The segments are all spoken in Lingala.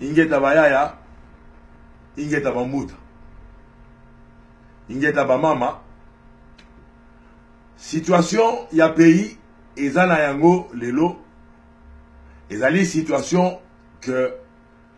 Ingeta bayaya, ingeta bambuta, ingeta bamama. Situation ya pays eza na yango lelo ezali situation que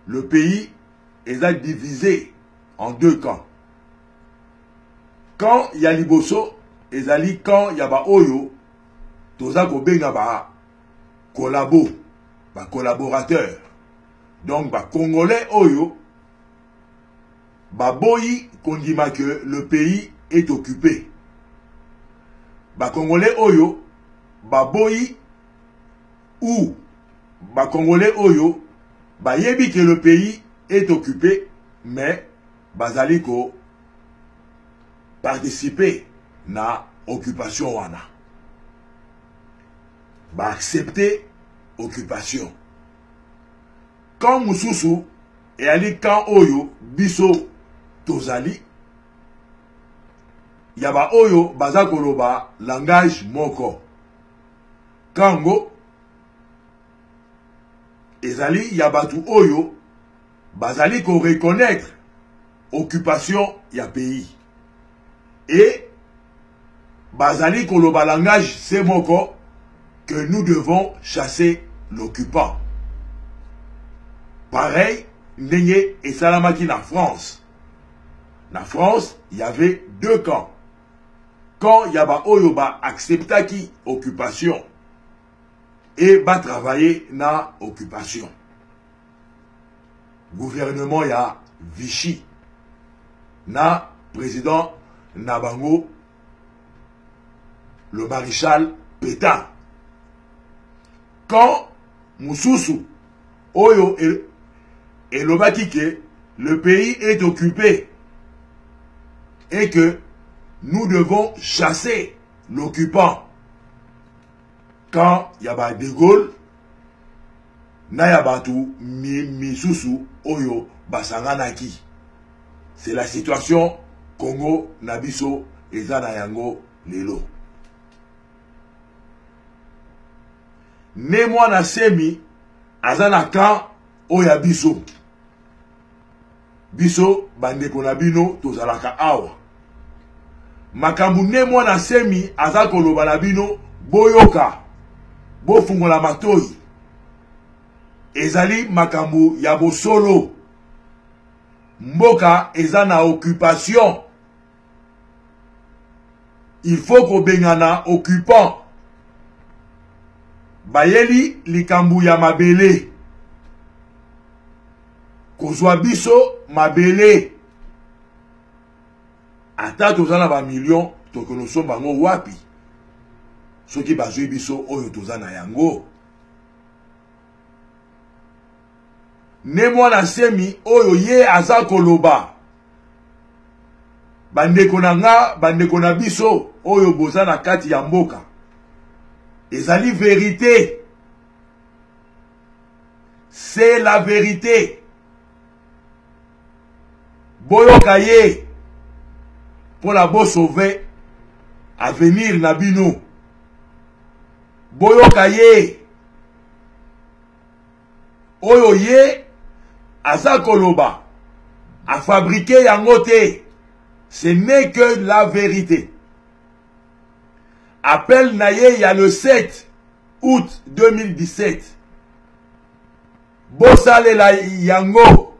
le pays eza divisé en deux camps. Camp ya liboso ezali camp ya baoyo toza kobenga ba collabo, ba collaborateurs. Donc ba congolais oyo baboyi kondima que le pays est occupé. Ba congolais oyo baboyi ou ba congolais oyo bayebi que le pays est occupé mais bazali ko participer na occupation wana. Ba accepter occupation. Camp mosusu eyali camp oyo biso tozali ya ba oyo baza koloba langage moko. Camp ngo ezali ya bato oyo bazali ko reconnaître occupation ya pays et bazali koloba langage se moko que nous devons chasser l'occupant. Pareil ndenge esalamaki na France. Na France, il y avait deux camps. Camp ya ba oyo ba acceptaki occupation et ba travailler na occupation. Gouvernement ya Vichy na président na bango le maréchal Pétain. Quand mosusu oyo elobaki que le pays est occupé et que nous devons chasser l'occupant. Quand il y a De Gaulle na ya bato misusu oyo basanganaki. C'est la situation Congo na biso eza na yango lelo. Ne mwana semi aza na camp oyo ya biso. Biso bandeko na bino tozalaka awa. Makambo ne mwana semi aza koloba na bino boyoka, bofungola matoyi. Ezali makambo ya bosolo. Mboka eza na occupation. Il faut kobengana occupant. Bayeli likambo ya mabele. Kozwa biso mabele. Ata toza na ba millions, tokende kosomba yango wapi? Soki bazwi biso oyo toza na yango. Ne mwana semi oyo ye aza koloba. Bandeko na nga, bandeko na biso oyo boza na kati ya mboka. Ezali verite. C'est la vérité. Boyoka ye mpo na bosauve avenir na bino. Boyoka ye oyo ye aza koloba afabrike yango te. Ce n'est que la vérité. Appel na ye ya le 7 août 2017. Bosalela yango.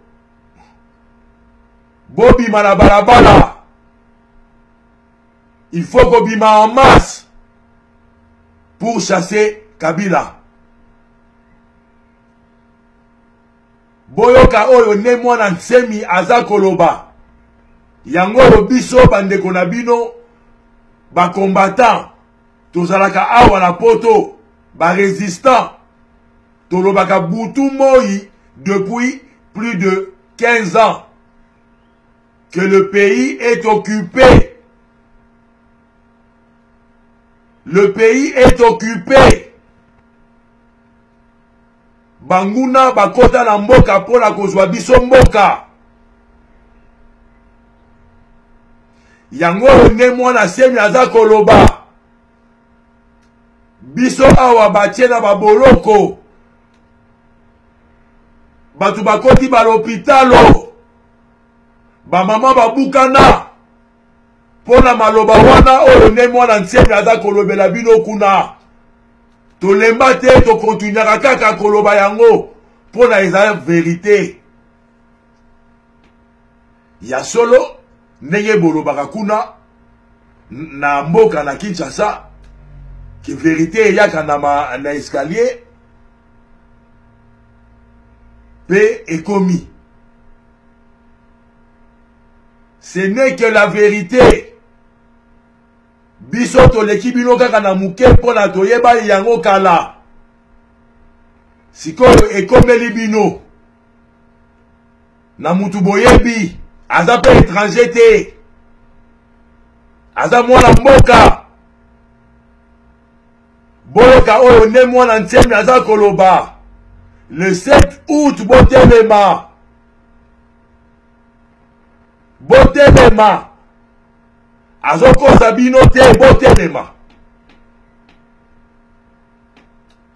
Bobima na balabala. Il faut kobima en masse pour chasser Kabila. Boyoka oyo ne mwana nsemi aza koloba. Yango oyo biso bandeko na bino ba combattants tozalaka awa na poto, ba résistants tolobaka butu moi depuis plus de 15 ans que le pays est occupé. Le pays est occupé. Banguna bakota na mboka mpo na kozwa biso mboka. Yango oyo nde mwana semi aza koloba. Biso awa batie na baboloko. Bato bakoti ba lopitalo, bamama babukana mpo na maloba wana oyo nde mwana ntieme aza kolobela bino kuna. Tolemba te, tokontinuaka kaka koloba yango mpo na eza verite ya solo. Ndenge bolobaka kuna na mboka na Kinshasa ke verite eyaka na, ma, na escalier mpe ekomi. Ce n'est que la vérité. Biso toleki bino kaka na moke mpo na toyeba yango kala. Sikoyo ekomeli bino na mutu boyebi aza mpe étranger te, aza mwana mboka. Boyoka oyo nde mwana Ntiemi aza koloba. Le 7 août botelema, botelema, azokosa bino te, botelema.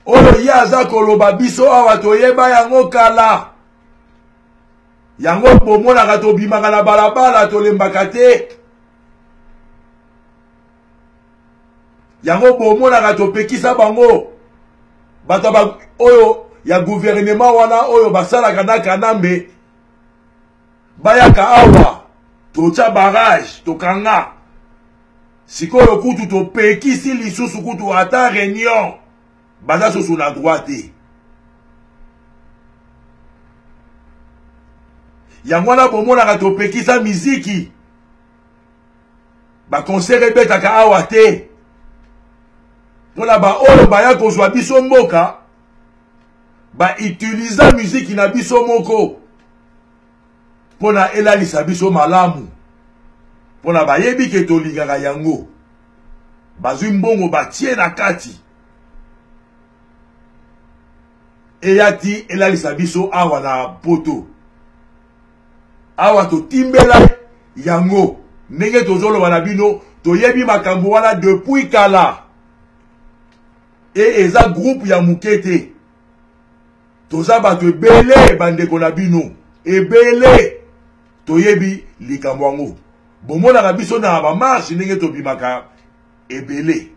Oyo ye aza koloba biso awa toyeba yango kala. Yango bomonaka tobimaka na balabala, tolembaka te. Yango bomonaka topekisa bango bato ba, oyo ya gouvernement wana oyo basalaka na Kanambe bayaka awa, totya barrage, tokanga. Sikoyo kutu topekisi lisusu kutu ata réunion baza susu na droit te. Yango wana bomonaka topekisa miziki, baconcert ebetaka awa te, mpona baoyo baya kozwa biso mboka bautiliza miziki na biso moko mpona elalisa biso malamu, mpona bayebi ke tolingaka yango. Bazwi mbongo batie na kati eya ti elalisa biso awa na poto. Awa totimbela yango ndenge tozoloba na bino, toyebi makambo wana depuis kala. E eza groupe ya moke te, toza bato ebele, bandeko na bino ebele toyebi likambo yango. Bomonaka biso na bamarshe ndenge tobimaka ebele.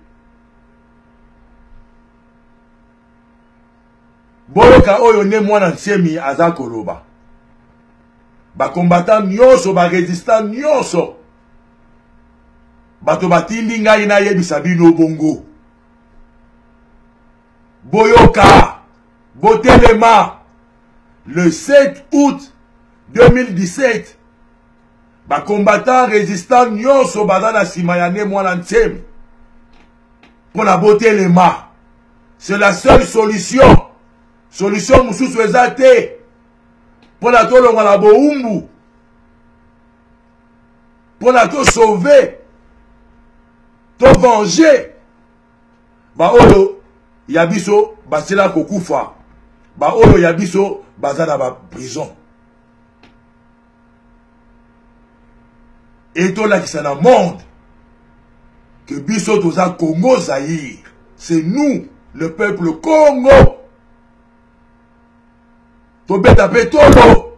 Boyoka oyo nde mwana Ntiemi aza koloba. Bakombatan nyonso, baresistant nyonso, bato batindi ngai nayebisa bino bongo. Boyoka, botelema. Le 7 août 2017, bakombatan résistant nyonso baza na nsima ya nde mwana Ntiemi mpo na botelema. C'est la seule solution. Solution mosusu eza te mpo na tolongwa na bowumbu, mpo na tosauve, tovenger baoyo ya biso basila kokufa, baoyo ya biso baza na baprison. E tolakisa na monde que biso toza Congo Zaïre. C'est nous le peuple Congo. Tobeta pe tolo.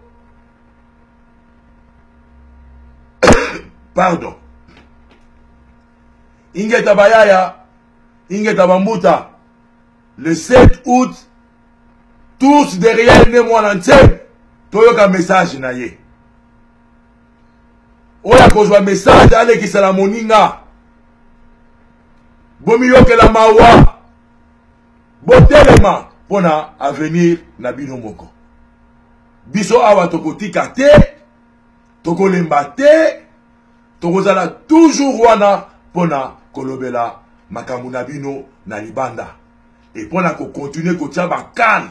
Pardon. Ingeta bayaya, ingeta bambuta. Le 7 août, tous derrière ne mwana Ntiemi, toyoka message na ye. Oyo akozwa message alekisa na moninga. Bomiyokela mawa, botelema mpona avenir na bino moko. Biso awa tokotika te, tokolemba te, tokozala toujours wana mpona kolobela makambo na bino na libanda, e mpona kokontinue kotia bakale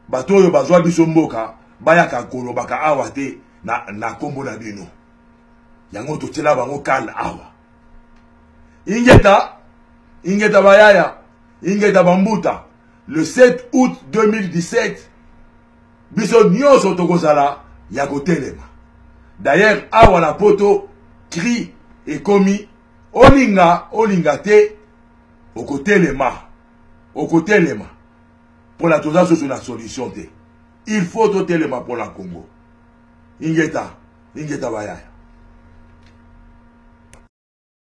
bato oyo bazwa biso mboka bayaka kolobaka awa te na kombo na bino. Yango totiela bango kale awa. Ingeta, ingeta bayaya, ingeta bambuta. Le 7 août 2017, biso nyonso tokozala ya kotelema. D'ailleurs awa na poto cri ekomi olinga olinga te, okotelema, okotelema. Pona toza susu na solution te. Il faut totelema pona Congo. Ingeta, ingeta bayaya.